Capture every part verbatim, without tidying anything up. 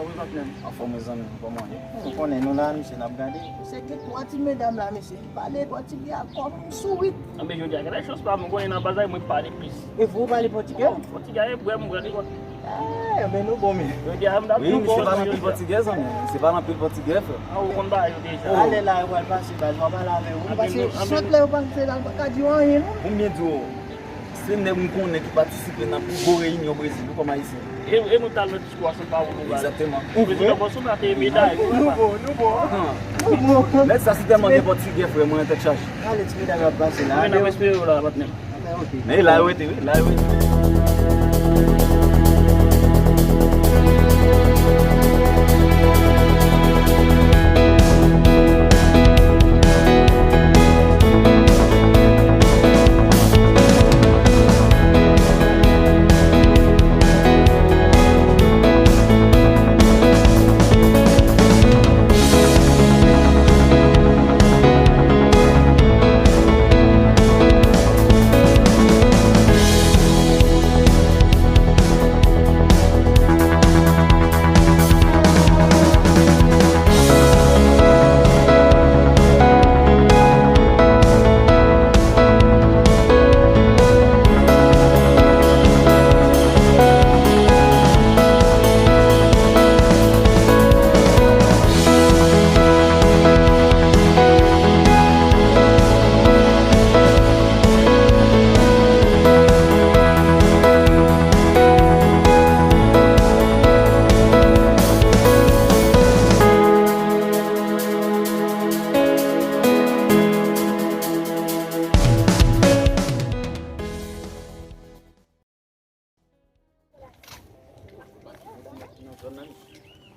Wi, patnè m. Anfòm, mezanmi, kòman ye? Ou konnen nou la, misye, n ap gade. Se gen twa ti medam la, mesye, ki pale pòtigè a kòm sourit. Anben, jodi a, gade chans pa m, ou konnen nan baz la, mwen pale plis. E vou pale pòtigè? Pòtigè, e bwè, m pran li kòt. Eh, anben, nou bon, men. Jodi a, m t ap tou bon, jodi a. Wi, misye pale anpil pòtigè, zanmi. Misye pale anpil pòtigè, frè. A, ou konn bagay yo deja. Alè la, yo pral pase, baz, m ap pale avè ou. Anben, pase, anben, chant la, yo pa fè la, pa ka di w anyen, non. Ou byen di w. Se nèg m konnen ki patisipe nan pi gwo reyinyon Brezil, wi, kòm Ayisyen. E, e nou t al nan diskou a São Paulo, nou ba. Egzakteman. Prezidan Bolsonaro te medal, wi, papa. Nou bon, nou bon. Nou bon. Nèg sa, si tèlman gen pòtigè, frè, mwen tèt chaje. Ale, ti medam ap pase la. Men n ap espere w la, patnè m. Ok. Men la yo rete, wi, la yo rete.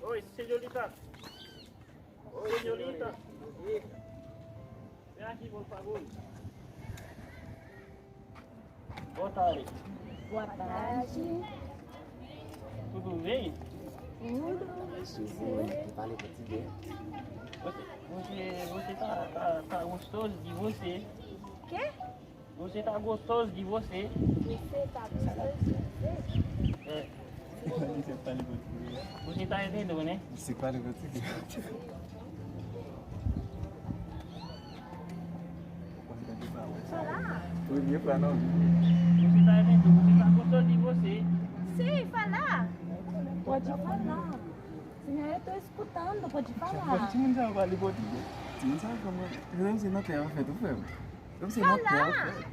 Oi, señorita. Oi, señorita. Ven aquí, por favor. Boa tarde. Boa tarde. Tudo bem? Tudo. Você, você, você tá, tá, tá gostoso de você. Quê? Você tá gostoso de você. Você tá gostoso de você. É. Você tá entendendo, né? Você fala português. Fala. Premye fwa nan vi. Você tá entendendo? Você tá gostoso de você. Sim, fala. Pode falar. Senhora, eu tô escutando, pode falar. Timoun sa yo pale pòtigè. Timoun sa yo kòman? Menm se nan tè an fèt ou frè m. Menm se nan tè an fèt.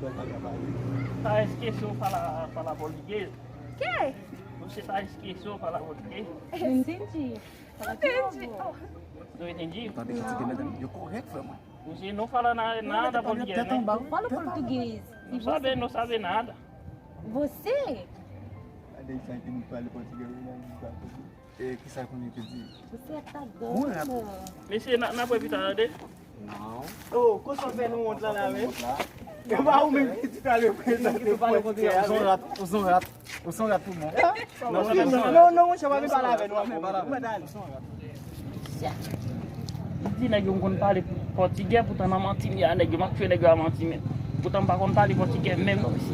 Fala. Tá esqueceu falar, falar português? Quê? Você tá esqueceu falar português? Não entendi. Fala de novo. Não entendi. Tande pòtigè medam yo kòrèk frè mwen. Você não fala na-, nada português, né? Fala português. Não sabe, não sabe nada. Você? Gade sa ki nou pale pòtigè yo la. E kisa konnen te di? Você tá doido. Mesye, n a, n a wè pita, tande? Non. Oh, kosa w fè nou wont la la, men? E pa ou menm ki di ta reprezante pòtigè a, men. Ou son rat, ou son rat, ou son rat pou mwen. Non, non, monchè, pa vin pale avè nou ankò. Ou mèt ale. Li di nèg yo m konn pale pòtigè, poutan nan manti m ye a nèg yo, m ap tchwe nèg yo a manti menm. Poutan m pa konn pale pòtigè menm non, mesye.